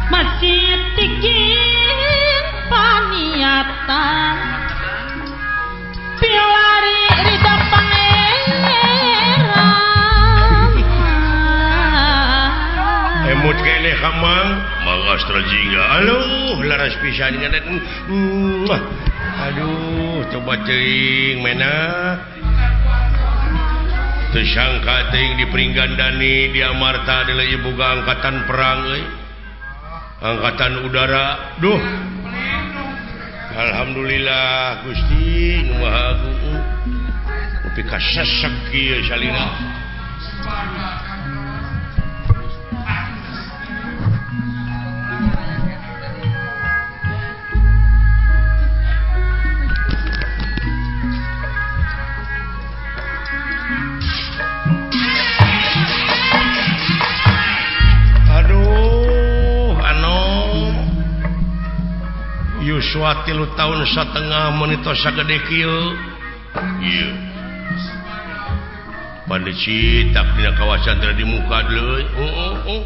Masih tikin paniatan pilari rida pangeran emut keneh ka Mang Mang Astra Jingga aduh laras pisan aduh coba teuing mena teu sangka teuing di Pringgandani di Amarta deuleu ieu boga angkatan perang euy angkatan udara duh alhamdulillah Gusti nu Maha Agung nepi ka sesek kieu salina. Yuswa 3 tahun setengah menito sagede kieu. Ieu. Pandecitak dina kawasan teh di muka deui. Heeh.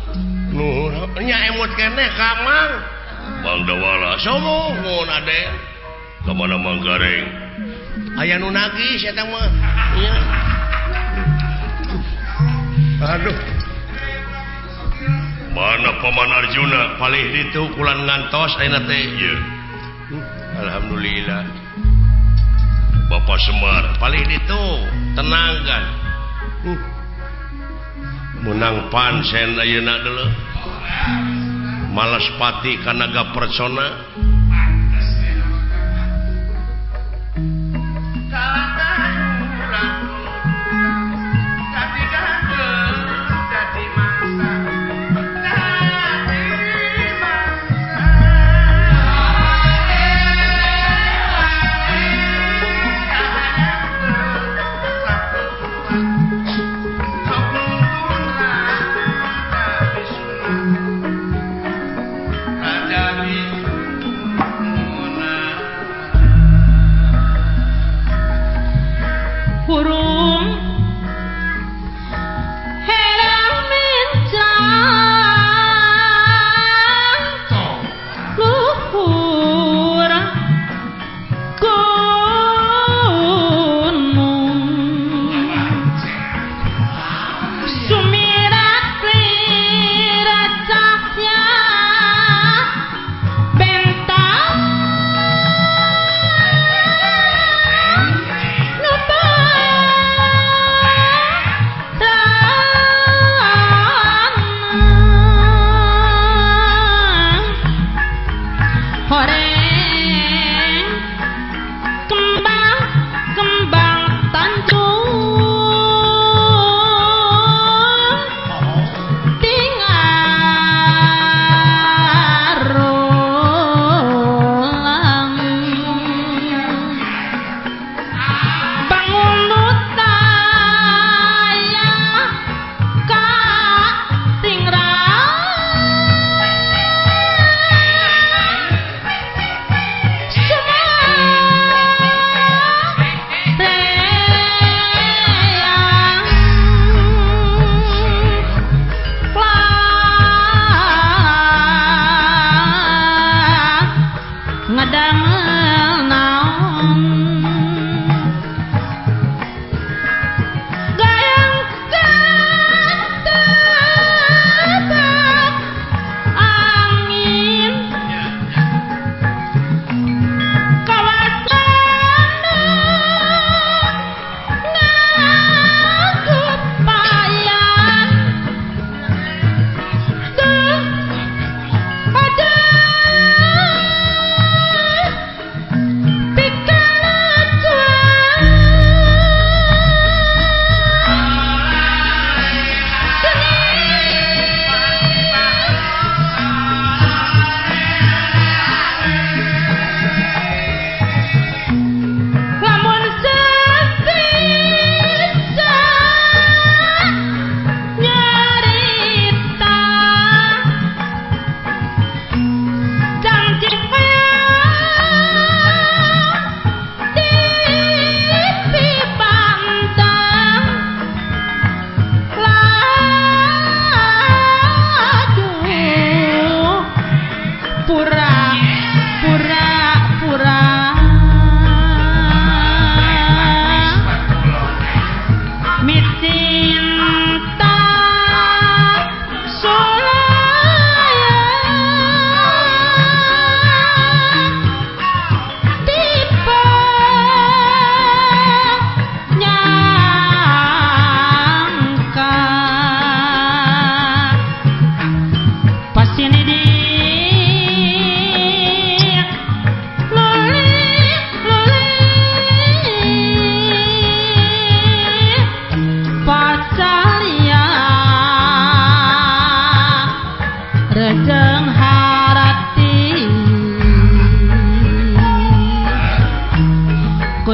Nuhun nya emut keneh ka Mang. Mang Dawala somohun Aden. Ka mana Mang Gareng? Aya nu nagih eta mah. Ieu. Aduh. Mana Paman Arjuna palih ditu kulan ngantos ayeuna teh ieu. Alhamdulillah. Bapak Semar palih ditu tenang kan. Menang pansen ayeuna deuleu. Malas pati kanaga persona. Raja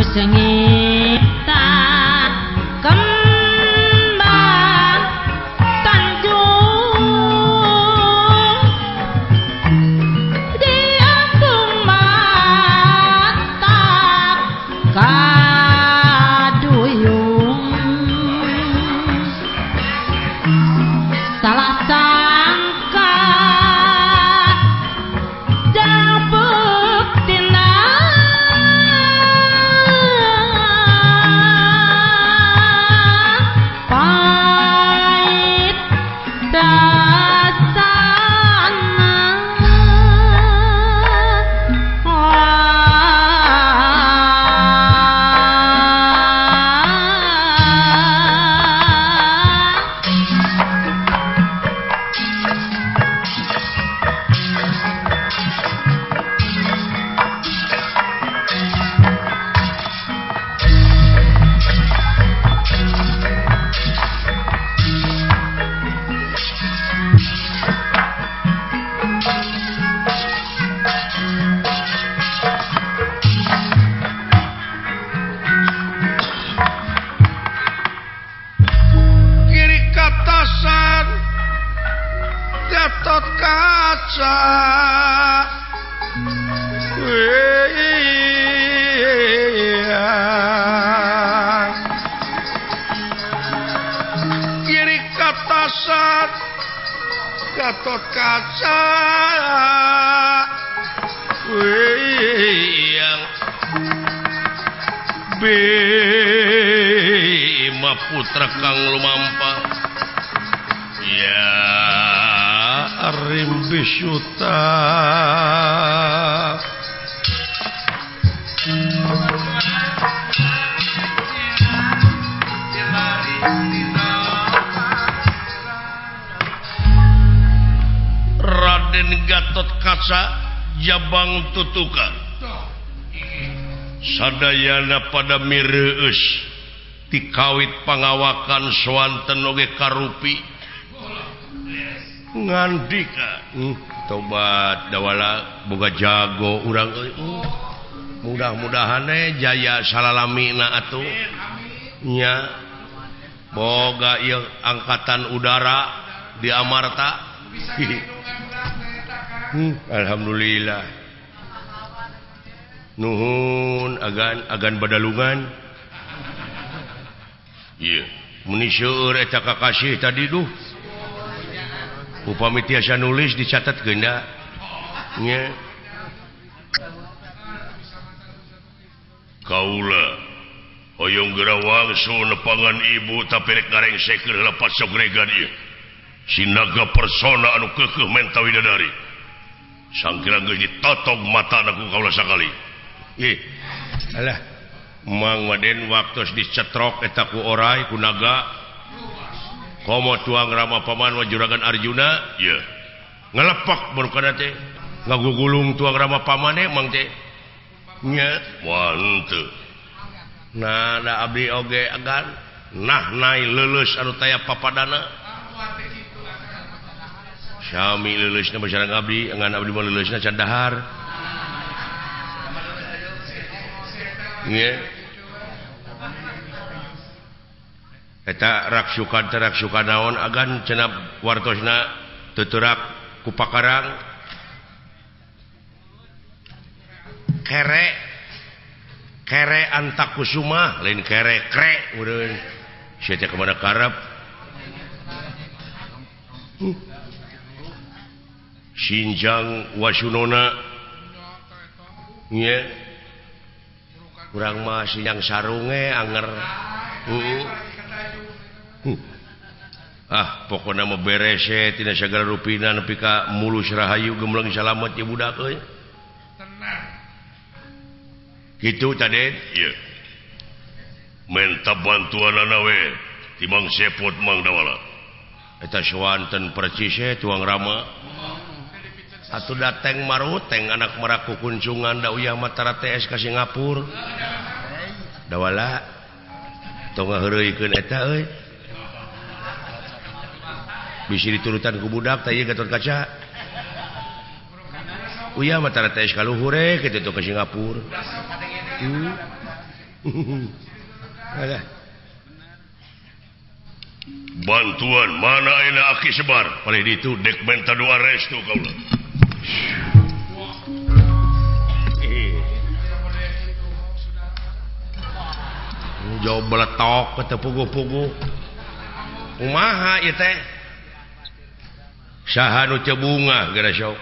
Sengita kembang tanjung diambung mata kaduyung salah sangka jang buktina pahit rasana. Kiri katasan Gatot Kaca kiri katasan Gatot Kaca yang Bima Putra kang lumampa ya Rimbi Suta. Raden Gatot Kaca Jabang Tutuka sadayana pada mireus tikawit pangawakan swanten oge karupi ngandika tobat dawala boga jago urang euy mudah-mudahan jaya salalamina atuh nya boga ieu angkatan udara di Amarta. Alhamdulillah nuhun agan agan badalungan ieu meni seueur eta kakasih tadi duh upami tiasa nulis dicatat geuna nya kaula hoyong geura wangsul nepangan ibu tapi rek ngarengsekeun lepat sogregan ieu sinaga persona anu keukeuh menta widadari sangkira geus ditotog matana ku kaula sakali. Ih alah Mang Waden waktos dicetrok eta ku orai ku naga komo tuang Rama paman wa juragan Arjuna ye ngelepak baru teh ngagugulung tuang Rama pamane mang teh nya wah henteu nah da abdi oge agan nah nai leuleus anu taya papadana sami leuleusna sareng abdi ngan abdi mah leuleusna can dahar nya eta raksukan teraksukan naon agan cenah wartosna tuturak ku pakarang kere kere antakusuma lain kere kre urang sia teh kemana karep Sinjang Wasunona nya urang mah sinjang sarunge anger. Ah pokona mah beres tina sagala rupina nepi ka mulus rahayu gemleng salamet ieu budak euy. Tenang. Kitu tadi ieu. Menta bantuanana we ti Mang Sepot Mang Dawala. Eta swanten percis tuang Rama. Atuh dateng maruteng anak maraku kuncungan da uyah mah tara TS ka Singapura. Dawala tong ngaheureuykeun eta euy. Bisi diturutan ku budak teh ieu Gatot Kaca. Uyah mah tara TS ka luhur kitu tuh ka Singapura. Bantuan mana ayeuna aki sebar paling ditu dek menta doa restu kaula. Jauh beletok teu puguh-puguh. Kumaha ieu teh? Saha nu teu bungah geura sok.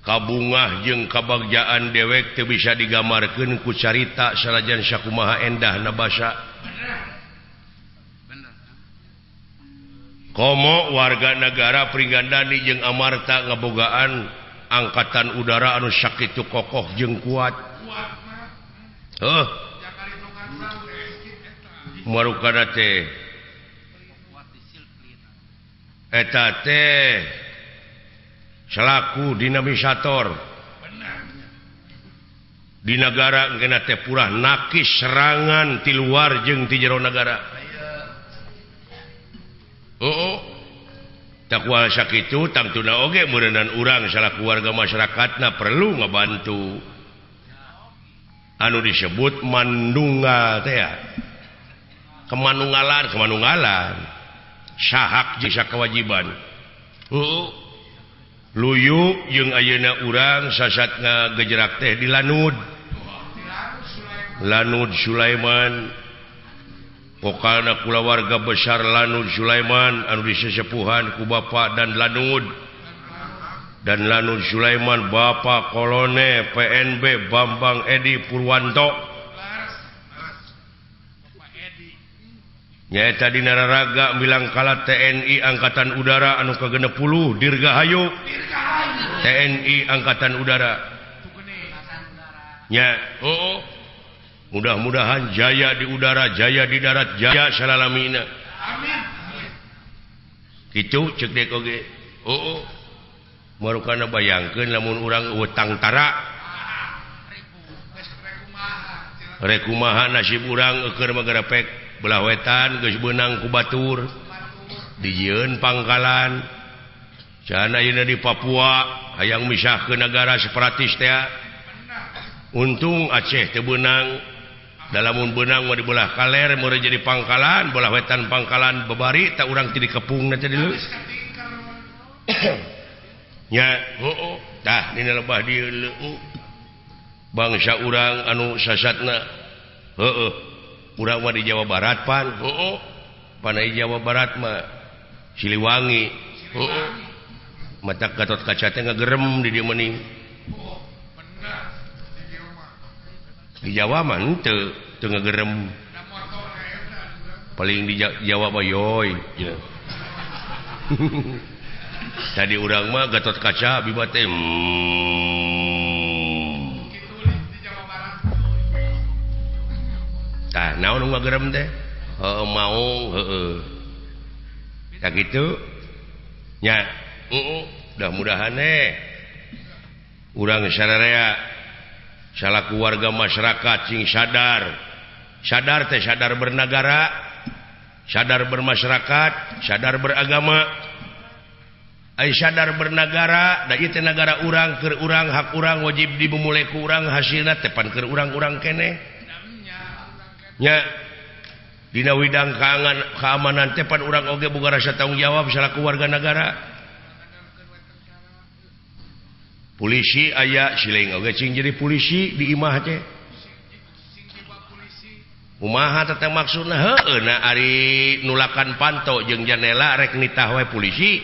Kabungah jeung kabagjaan dewek teu bisa digambarkeun ku carita sanajan sakumaha endahna basa. Komo warga negara Pringgandani jeung Amarta ngabogaan angkatan udara anu sakitu kokoh jeung kuat. Heuh. Marukana teh eta teh selaku dinamisator di negara engkeuna teh purah nakis serangan ti luar jeung ti jero nagara. Oh, takwa sakitu tangtuna oge meureunnan urang salaku warga masyarakatna perlu ngabantu anu disebut mandunggal teh ya. Kemanunggalan kemanunggalan sahak jeung sakawajiban. Luyu jeung ayeuna urang sasat ngagejerak teh di Lanud. Lanud Sulaiman pokalna kulawarga besar Lanud Sulaiman anu disesepuhan ku Bapak dan Lanud. Dan Lanud Sulaiman Bapak Kolonel PNB Bambang Edi Purwanto. Nyaeta dina raraga milangkala TNI Angkatan Udara anu ka-60 Dirgahayu TNI Angkatan Udara. Nya, oh, mudah-mudahan jaya di udara, jaya di darat, jaya salalamina. Amin. Kitu ceuk dek oge. Oh, marukana bayangkeun lamun urang eueuh tangtara. Rek kumaha nasib urang eueur mah garepek belah wetan geus beunang ku batur dijieun pangkalan cenah ayeuna di Papua hayang misahkeun nagara separatis teh. Untung Aceh teu beunang, dalamun beunang mah di belah kaler meureun jadi pangkalan, belah wetan pangkalan babari tak urang ti dikepung teh deui. Nya, heueuh, tah dina lebah dieu bangsa urang anu sasatna heueuh. Urang mah di Jawa Barat pan, heueuh. Pan Jawa Barat mah Siliwangi, heueuh. Mata Gatot Kaca teh ngagerem di dieu meuning. Di Jawa mah henteu, teu ngagerem. Paling di Jawa mah yoy. Tadi urang mah Gatot Kaca biba teh. Tah naon nu ngagerem teh? Heueuh maung heueuh. Tah kitu nya, heeh, mudah-mudahan eh urang sararea salaku warga masyarakat sing sadar. Sadar teh sadar bernagara, sadar bermasyarakat, sadar beragama. Ai sadar bernagara, da ieu teh nagara urang, keur urang, hak urang, wajib dibumule ku urang, hasilna teh pan keur urang-urang keneh. Nya dina widang keamanan teh pan urang oge boga rasa tanggung jawab salaku warga negara. Polisi aya siling oge cing jadi polisi di imah teh. Kumaha teh maksudna heueuh na ari nulakan panto jeung janela rek nitah we polisi.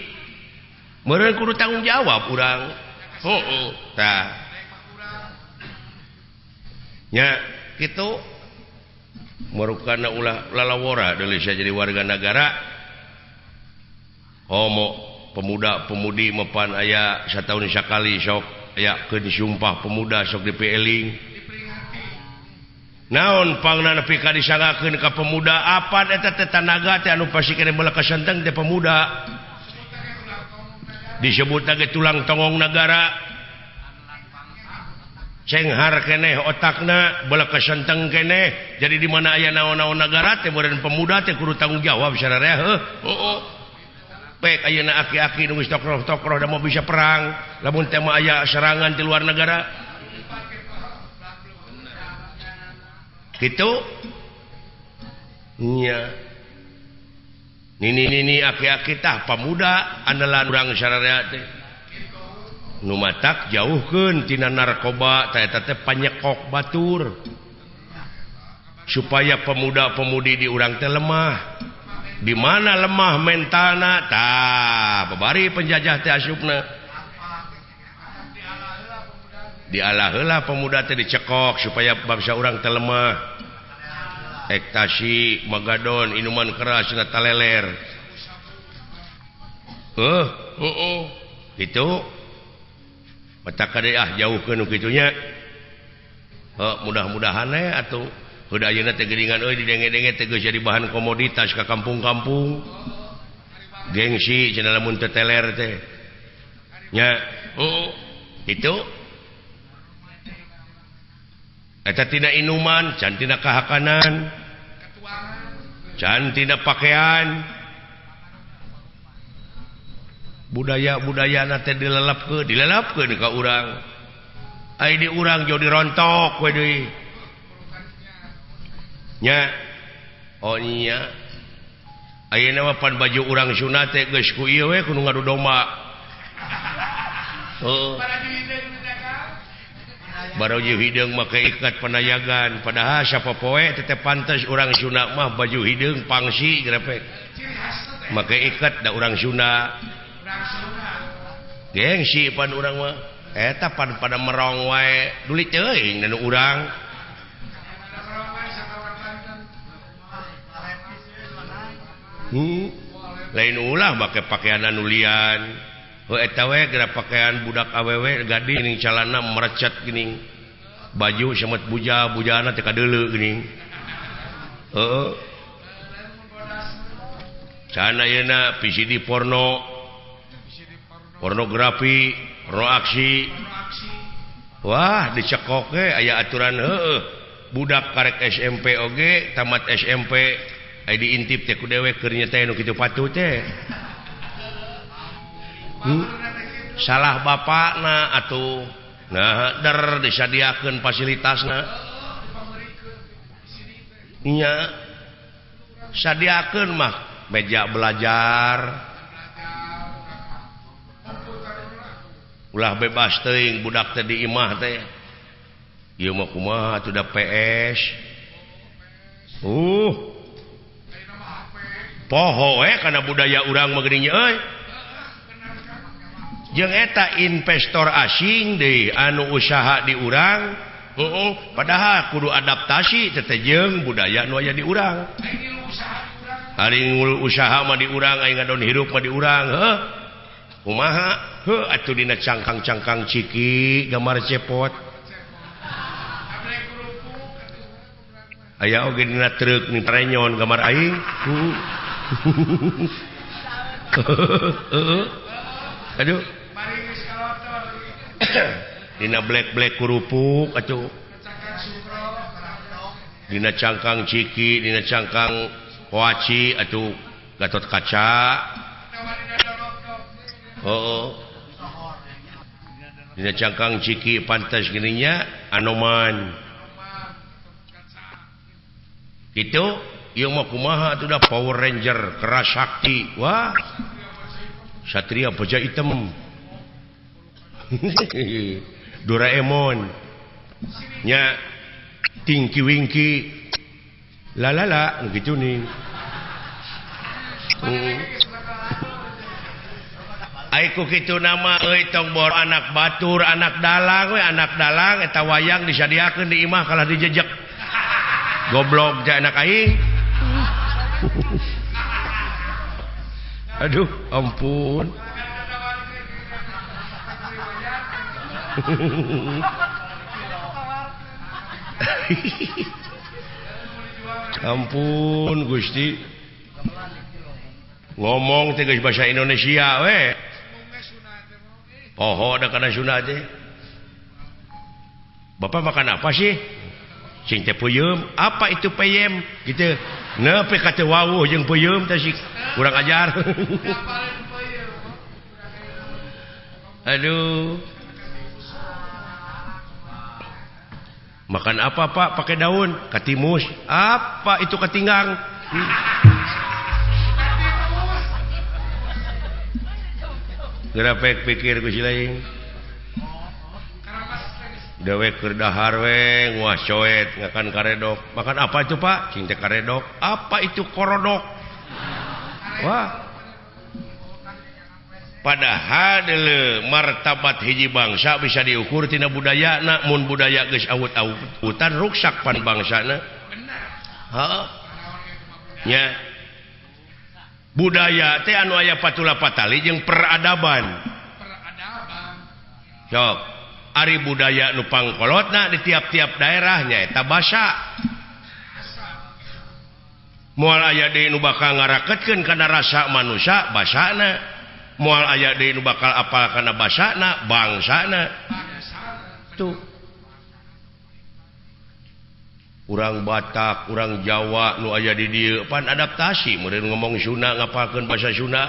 Meureun kudu tanggung jawab urang. Heueuh tah. Nya kitu marukana ulah lalawora deui jadi warga negara. Homo pemuda-pemudi mepan aya sataun sakali sok aya keun disumpah pemuda sok dipieling. Naon pangna nepi ka disangakeun ka pemuda apan eta teh tanaga teh anu pasti keneh belah kasenteng teh pemuda. Disebut ge tulang tonggong nagara. Cenghar keneh otakna belah kasenteng keneh. Jadi di mana aya naon-naon nagara teh meureun pemuda teh kudu tanggung jawab sararea heuh. Heueuh. Pek ayeuna aki-aki nu geus tokroh-tokroh da moal bisa perang lamun teh mah aya serangan ti luar negara. Gitu nya. Nini-nini aki-aki tah pamuda andalan urang sararea teh. Nu matak jauhkeun tina narkoba tah eta teh panyekok batur. Supaya pemuda-pemudi di urang teh lemah. Di mana lemah mentalna tah babari penjajah teh asupna. Dialah heula pemuda teh dicekok supaya bangsa urang teh lemah. Ektasi, magadon, minuman keras, cenah taleler. Itu mata kade ah jauhkeun nu kitu nya. Mudah-mudahan we atuh heuda ayeuna teh geuningan euy didenge-denge teh geus jadi bahan komoditas ka kampung-kampung. Gengsi cenah lamun teu teler teh. Nya, itu eta tina inuman, can tina kahakanan, can tina pakaian. Budaya-budayana teh dilelepkeun ka urang. Ai di urang jauh dirontok we deui. Nya, oh nya. Ayeuna mah pan baju urang Sunda teh geus ku ieu we kudu ngadu domba. Heuh. Baju hideung make ikat panayagan padahal sapopoe teh pantes urang Sunda mah baju hideung pangsi grepek make ikat da urang Sunda gengsi pan urang mah eta pan pada merong wae dulit teuing nu urang lain ulah make pakaian anu lian. Eta we geura pakaian budak awewe gading geuning calana merecet geuning baju semet buja bujana teh kadeuleu geuning heuh can ayeuna VCD porno pornografi porno aksi wah dicekok ge aya aturan heueuh budak karek SMP oge tamat SMP aya diintip teh ku dewek keur nya teh nu kitu patuh teh. Salah bapakna atuh nah der disadiakeun fasilitasna nya sadiakeun mah meja belajar ulah bebas teuing budak teh di imah teh ieu mah kumaha atuh da PS poho we kana budaya urang mah geuning euy. Jeung eta investor asing deui anu usaha di urang padahal kudu adaptasi teh jeung budaya nu aya di urang. Ari usaha mah di urang aing ngadon hirup mah di urang heuh kumaha heuh atuh dina cangkang-cangkang ciki gambar cepot aya oge dina truk ni prenyon gambar aing. Aduh dina black-black kerupuk atuh dina cangkang ciki dina cangkang koaci atuh Gatot Kaca dina cangkang ciki pantas gininya Anoman itu ieu mah kumaha atuh da Power Ranger keras sakti wah Satria Baja Hitam Doraemon nya Tinky Winky lalala gitu nih. Aiku kitu nama euy tong bor anak batur anak dalang we anak dalang eta wayang disadiakeun di imah kalah dijejek goblok teh anak aing. Aduh ampun. Ampun Gusti. Ngomong teh geus bahasa Indonesia we. Poho da kana Sunda teh. Bapak makan apa sih? Cing teh peuyeum. Apa itu peyem? Gitu. Nepi ka teu wawuh jeung peuyeum teh sih kurang ajar. Aduh. Makan apa Pak? Pakai daun, katimus. Apa itu katinggang? Gerapek pikir ku si lain. Dewek keur dahar we nguah coet ngakan karedok. Makan apa itu Pak? Cing teh karedok. Apa itu korodok? Wah. Padahal deuleu martabat hiji bangsa bisa diukur tina budayana, mun budaya geus awut-awutan ruksak pan bangsana. Heeh. Nya. Budaya teh anu aya patula patali jeung peradaban. Peradaban. Sok, ari budaya nu pangkolotna di tiap-tiap daerah nyaeta basa. Moal aya deui nu bakal ngaraketkeun kana rasa manusia basana. Moal aya deui nu bakal apal kana basana bangsana. Tuh. Urang Batak, urang Jawa nu aya di dieu pan adaptasi meureun ngomong Sunda ngapalkeun bahasa Sunda.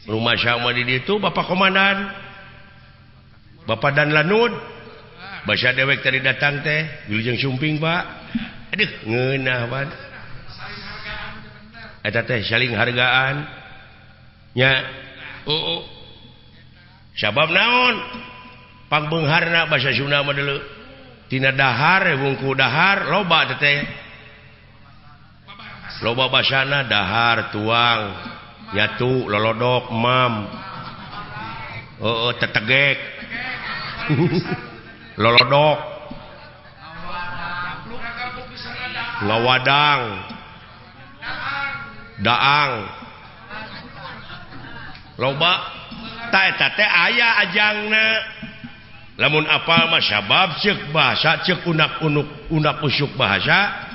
Rumah sama di dieu tuh Bapak Komandan. Bapak Dan Lanud. Bahasa dewek tadi datang teh, wilujeng sumping, Pak. Aduh, ngeunah pan. Eta teh saling hargaan. Nya. Oh. Sabab naon? Pangbeungharna bahasa Sunda mah deuleu. Tina dahar wungku dahar loba teh. Loba basana dahar tuang nyatu lolodok mam. Oh, tetegek. Lolodok. Ngawadang. Daang. Loba ta eta teh aya ajangna. Lamun apal mah sabab ceuk bahasa ceuk unak-unuk unak usuk bahasa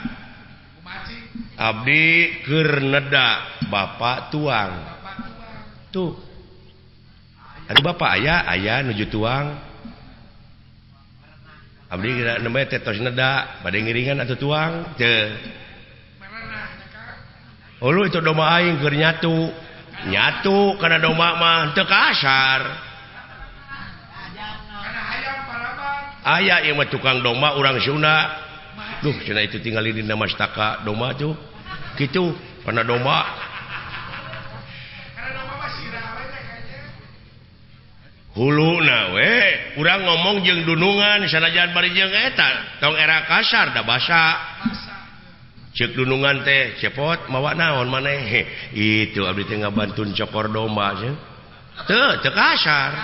abdi keur neda bapak tuang. Tuh. Ari bapak aya aya nuju tuang. Abdi nembe teh tos neda bade ngiringan atuh tuang teu. Ulu itu domba aing keur nyatu. Nyatu kana domba mah teu kasar. Aya ieu mah tukang domba urang Sunda. Duh cenah itu tinggali dina mastaka domba tuh. Kitu kana domba. Huluna we urang ngomong jeung dunungan sanajan bari jeung eta tong era kasar da basa. Ceuk dunungan teh cepot mawa naon maneh. Itu abdi teh ngabantun cokor domba cenah. Teu teu kasar.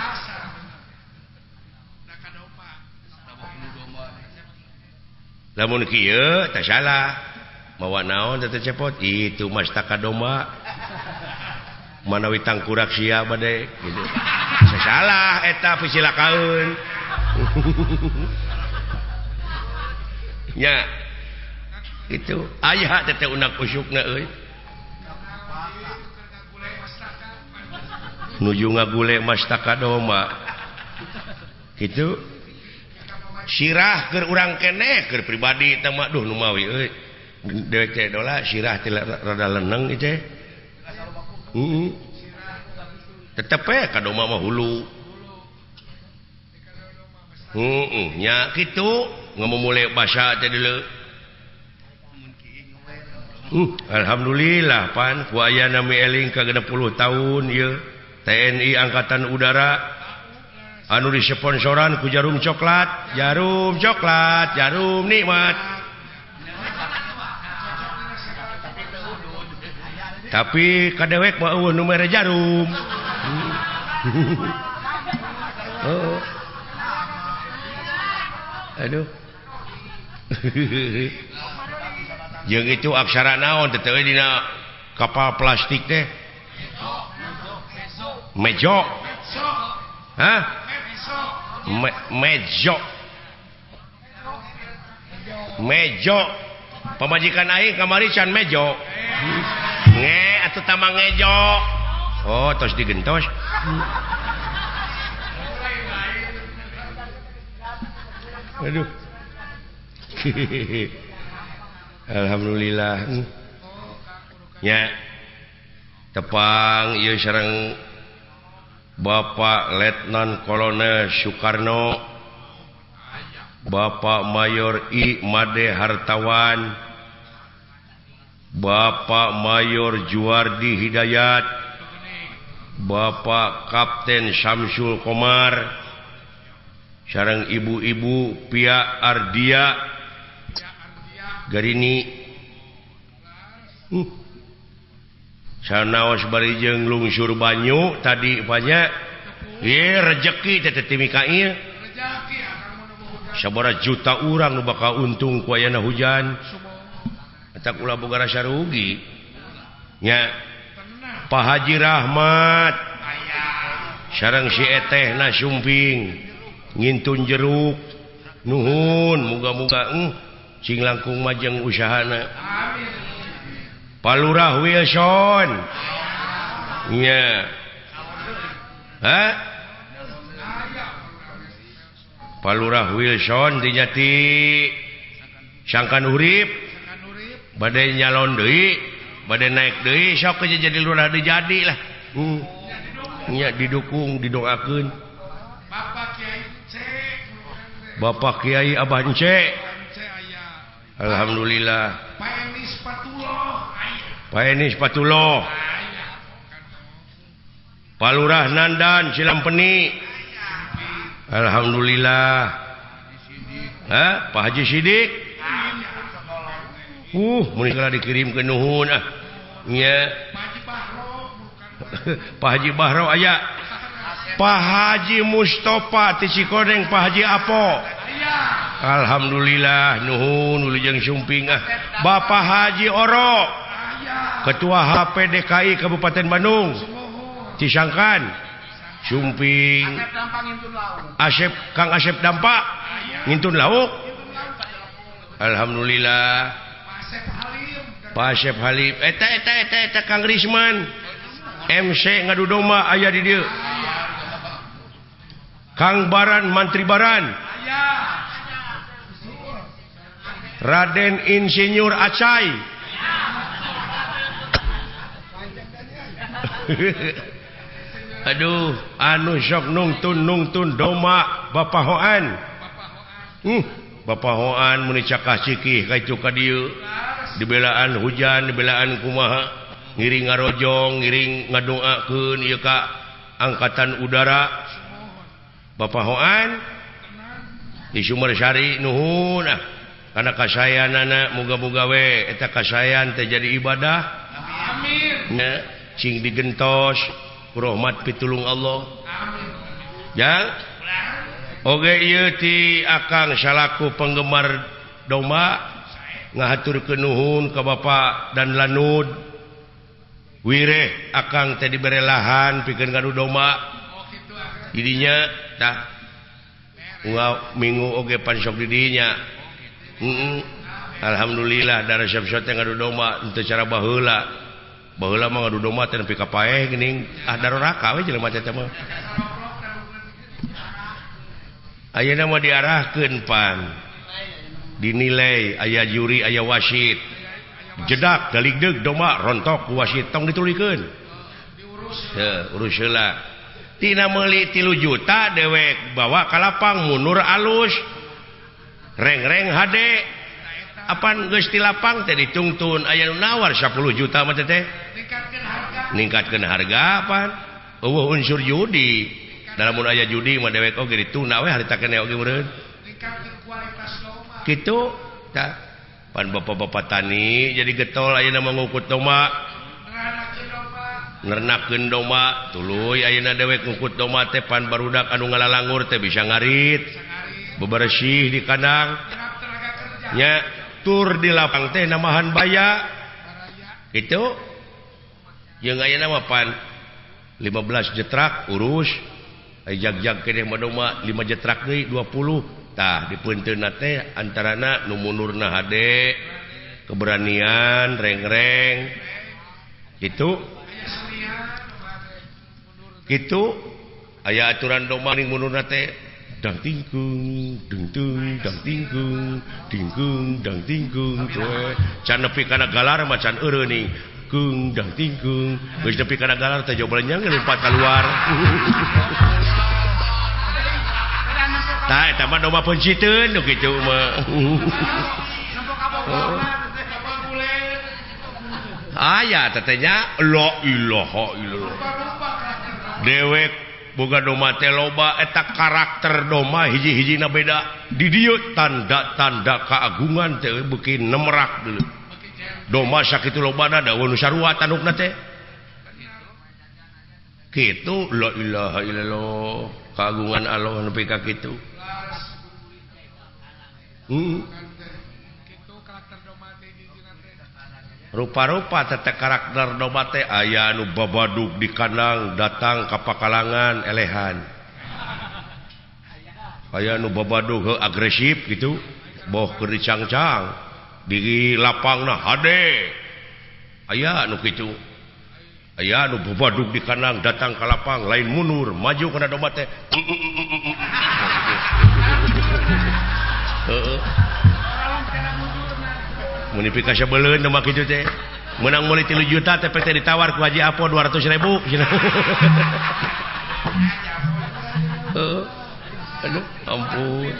Lamun kieu teh salah. Mawa naon teh cepot itu mastaka domba. Manawi tangkurak sia bade gitu. Salah eta pisilakaeun. Nya. Itu aya teh unak usukna euy. Nuju ngagule mastaka domba. Kitu. Sirah keur urang keneh keur pribadi teh mah duh nu mawi euy. Dewek teh dola sirah teh rada leneng ieu teh. Heeh. Tetep we ka domba mah hulu. Heeh, nya kitu ngamumule basa teh deuleu. Alhamdulillah pan ku ayana mi eling ka 60 tahun ieu TNI Angkatan Udara anu disponsoran ku jarum coklat, jarum coklat, jarum nikmat. Tapi kadewek mah eueuh nu mere jarum. Oh. Aduh. Jeung itu aksara naon teh teh dina kapal plastik teh? Mejo. Hah? Mejo. Mejo. Pamajikan aing kamari can mejo. Nge atuh tamang ngejo. Oh, tos digentos. Aduh. Alhamdulillah. Nya. Tepang ieu sareng Bapak Letnan Kolonel Soekarno. Bapak Mayor I Made Hartawan, Bapak Mayor Juardi Hidayat, Bapak Kapten Samsul Komar, sareng ibu-ibu Pia Ardia Garini. Sanaos bari jeung lungsur banyu tadi banyak ye rejeki teh ti Mikail. Sabaraha juta urang nu bakal untung ku ayana hujan. Eta ulah boga rasa rugi. Nya Pak Haji Rahmat sareng si etehna sumping ngintun jeruk. Nuhun muga-muga sing langkung majeng usahana. Pak Lurah Wilson nya. Hah? Pak Lurah Wilson dinyati Sangkan Urip badai nyalon deui, badai naik deui, sok aja jadi lurah deui jadi lah. Nya didukung, didoakeun. Bapak Kiai C, Bapak Kiai Abah Ence. Alhamdulillah. Pak Enis Patuloh. Pak Enis Patuloh. Pak Lurah Nandan Silampeni. Alhamdulillah. Hah? Pak Haji Sidik. Mun dikirim ke nuhun ah. Nya. Pak Haji Bahro aya. Pak Haji Mustofa ti Cikoneng, Pak Haji Apo. Alhamdulillah nuhun wilujeng sumping ah. Bapak Haji Oro, Ketua HPDKI Kabupaten Bandung. Cisangkan sumping. Asep Kang Asep Dampak ngintun lauk. Alhamdulillah. Pak Asep Halim eta eta eta eta Kang Risman MC ngadu domba aya di dieu. Kang Baran Mantri Baran, Raden Insinyur Acai. Aduh, anu sok nungtun domba Bapak Hoan. Bapak Hoan muni cakah cikih ka itu ka dieu. Dibelaan hujan, dibelaan kumaha, ngiring ngarojong, ngiring ngadoakeun ieu ka angkatan udara. Bapak Hoan di Sumbersari nuhun ah. Kana kasayanana muga-muga we eta kasayan teh jadi ibadah. Amin. Nya cing digentos ku rahmat pitulung Allah. Amin. Ya. Oge ieu ti akang salaku penggemar domba ngahaturkeun nuhun ka Bapak dan Lanud Wireh akang teh dibere lahan pikeun ngadu domba. Didinya tah unggal minggu oge pan sok di dinya. Alhamdulillah da resep teh ngadu domba henteu cara baheula. Baheula mah ngadu domba teh nepi ka paeh geuning ah daroraka we jelema teh mah. Ayeuna mah diarahkeun pan. Dinilai aya juri aya wasit. Jedak daligdeug domba rontok ku wasit tong ditulikeun. Teu urus heula. Tina meuli 3 juta dewek bawa ka lapang mundur alus. Reng-reng hade. Apan geus ti lapang teh ditungtun aya nu nawar 10 juta mah teh. Ningkatkeun harga apan? Eueuh unsur judi. Dalam mun aya judi mah dewek oge ditunda we harita keneh oge meureun. Ningkatkeun kualitas domba. Kitu tah. Pan bapak-bapak tani jadi getol ayeuna mah ngukut domba. Nernakeun domba tuluy ayeuna dewek ngukut domba teh pan barudak anu ngalalangur teh bisa ngarit. Bebersih di kandang. Nya tur di lapang teh namahan baya. Kitu. Jeung ayeuna mah pan 15 jetrak urus. Ai jag-jag keneh mah domba 5 jetrak deui 20. Tah dipeunteunna teh antarana nu mundurna hade, keberanian, reng-reng. Kitu. Kitu aya aturan domba ning mundurna teh dang tingkung, dengtung, dang tingkung, dingkung, dang tingkung. Can nepi kana galar mah can eureun ning. Kung dang tingkung. Geus nepi kana galar teh jauh belenyang lompat keluar. Tah eta mah domba peunciteun nu kitu mah. Aya teh nya la ilaha illallah. Dewek boga domba teh loba eta karakter domba hiji-hijina beda. Di dieu tanda-tanda keagungan teh beuki nemerak deuleu. Domba sakitu lobana da nu sarua tandukna teh. Kitu la ilaha illallah keagungan Allah nepi ka kitu. Rupa-rupa teh karakter domba teh aya anu babadug di kandang datang ka pakalangan elehan. Aya anu babadug heuh agresif gitu, boh keur dicangcang di lapangna hade. Aya anu kitu. Aya anu babadug di kandang datang ka lapang lain mundur maju kana domba teh. Heeh. Mun dipika sabeleun domba kitu teh. Menang meuli 3 juta teh teh ditawar ku Haji Apo 200.000. Heeh. Aduh, ampun.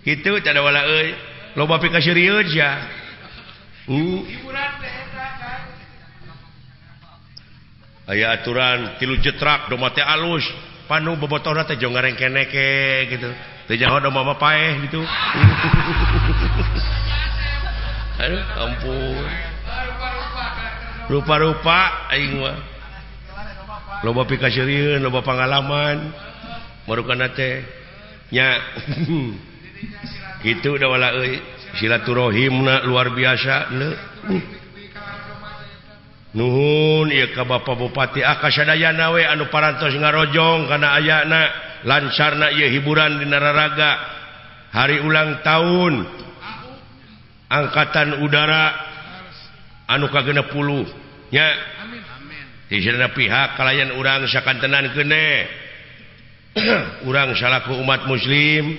Kitu cada wala euy. Loba pikaseurieun sia. Aya aturan 3 jetrak domba teh alus, panu bobotohna teh jong ngarengkeneke gitu. Teu nyaho domba mah paeh gitu. Aduh, ampun. Rupa-rupa aing mah. Loba pikaseurieun, loba pangalaman. Marukana teh nya. Kitu da wala euy, silaturahimna luar biasa leuh. Nuhun ieu ka Bapak Bupati kasadayana we anu parantos ngarojong kana ayana lancarna ieu hiburan dina raraga hari ulang tahun Angkatan Udara anu ka-60 nya. Ti pihak kalayan urang sakantenan keune urang salaku umat muslim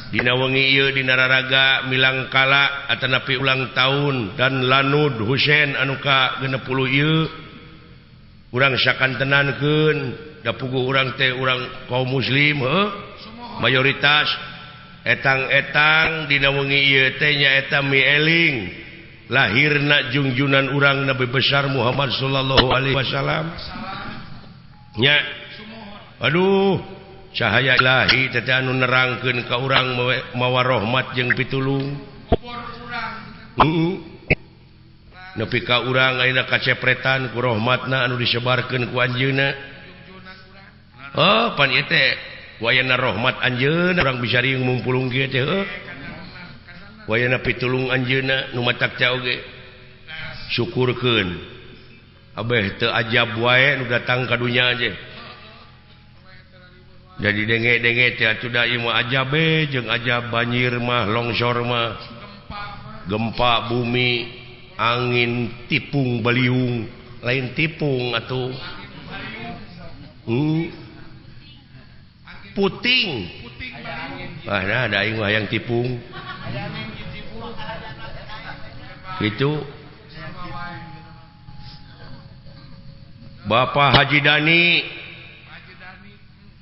dina wengi ieu dina raraga milangkala atanapi ulang tahun dan Lanud Husein anu ka-60 ieu urang sakantenankeun da puguh urang teh urang kaum muslim heuh mayoritas etang-etang dina wengi ieu teh nyaeta mieling lahirna jungjunan urang Nabi besar Muhammad sallallahu alaihi wasallam nya. Aduh, cahaya ilahi teh anu nerangkeun ka urang mawa rahmat jeung pitulung. Nepi ka urang ayeuna kacepretan ku rahmatna anu disebarkeun ku anjeunna. Oh, pan ieu teh ku ayana rahmat anjeunna urang bisa riung mumpulung kieu teh heuh. Ku ayana pitulung anjeunna nu matak teh oge. Syukurkeun. Abeh teu ajab wae nu datang ka dunya aja. Jadi denge-denge teh atuh da ieu mah ajab jeung ajab banjir mah longsor mah gempa bumi angin tipung baliung lain tipung atuh puting ah nah ada aing mah hayang tipung gitu. Bapak Haji Dani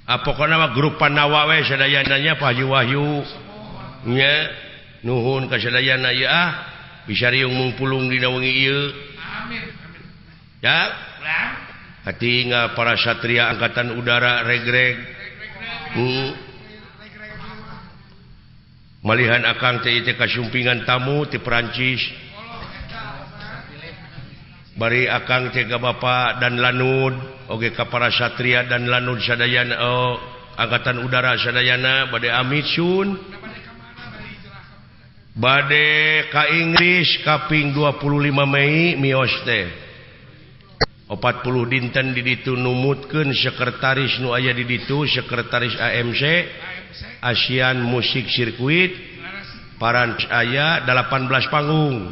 pokokna mah grup Panawa we sadayananya Pak Haji Wahyu nya nuhun ka sadayana ieu ah bisa riung mungpulung dina wengi ieu. Amin. Ya hatinga para satria angkatan udara regreg. Malihan akang teh teh kasumpingan tamu ti Perancis bari akang teh ka Bapak dan Lanud oge ka para satria dan Lanud sadayana oh, angkatan udara sadayana bade amit sun bade ka Inggris kaping 25 Mei mios teh 40 dinten di ditu numutkeun sekretaris nu aya di ditu sekretaris AMC Asian Music Circuit paran aya 18 panggung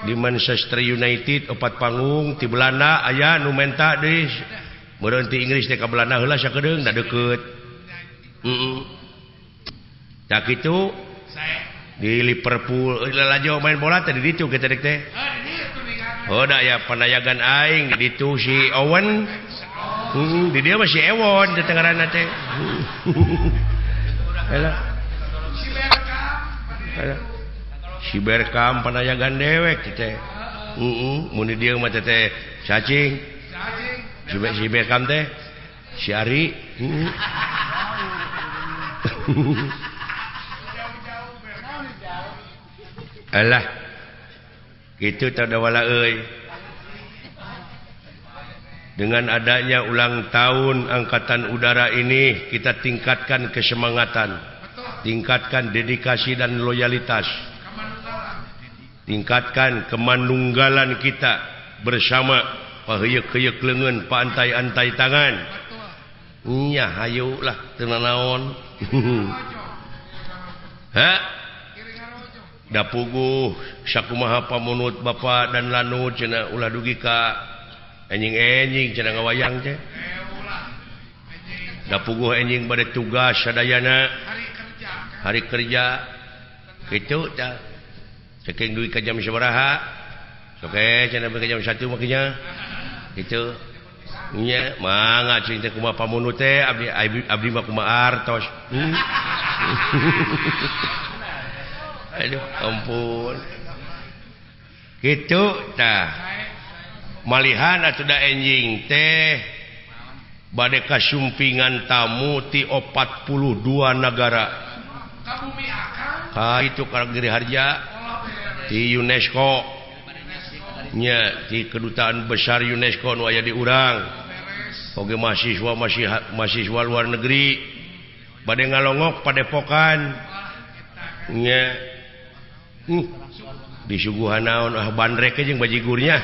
di Manchester United 4 panggung ti Belanda aya nu menta deui meureun ti Inggris teh ka Belanda heula sakedeung da deukeut. Tah kitu di Liverpool lalajo main bola teh di ditu kitu teh. Oh da aya panayagan aing di ditu si Owen. Di dieu mah si Ewon teh ngaranna teh. Alah. Si Berkam panayagan dewek teh. Heeh, mun di dieu mah teh cacing. Si Berkam teh si Ari. Alah. Gitu tadawala euy. Dengan adanya ulang tahun Angkatan Udara ini kita tingkatkan kesemangatan, tingkatkan dedikasi dan loyalitas, tingkatkan kemanunggalan kita bersama, paheuyeuk-heuyeuk leungeun, paantai-antai tangan. Nya hayu lah teu nanaon. Ha? Da puguh sakumaha pamunut Bapak dan Lanut cenah ulah dugi ka enjing-enjing cenah ngawayang teh. Da puguh enjing bade tugas sadayana hari kerja kitu tah. Saking dugi ka jam sabaraha? Sok cenah ka jam 1 mah nya. Kitu. Nya mangga cing teh kumaha pamunut teh abdi abdi mah kumaha artos. Aduh ampun. Gitu tah. Malihan atuh da enjing teh bade kasumpingan tamu ti 42 nagara. Ka itu ka Giri Harja ti UNESCO. Nya ti kedutaan besar UNESCO nu aya di urang. Oge mahasiswa mahasiswa luar negeri bade ngalongok padepokan. Nya disuguhan naon ah bandrek jeung bajigurnya.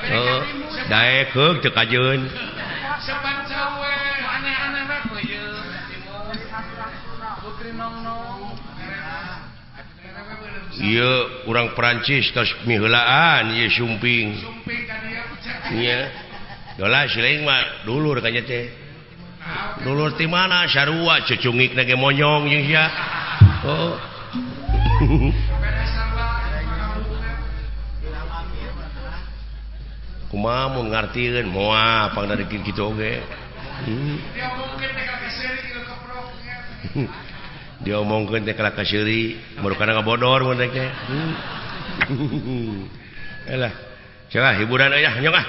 Heeh, daek heug teu kajeun. Ieu urang Perancis tos miheulaan ieu sumping. Nya. Dolah siling mah dulur ka nya teh. Dulur ti mana sarua cucungikna ge monyong jeung sia. Oh. Kumaha mun ngartieun moal pangna kitu oge. Diomongkeun teh kalah ka seuri, baru kana ngabodor mun teh. Alah, coba hiburan euy ah nyong ah.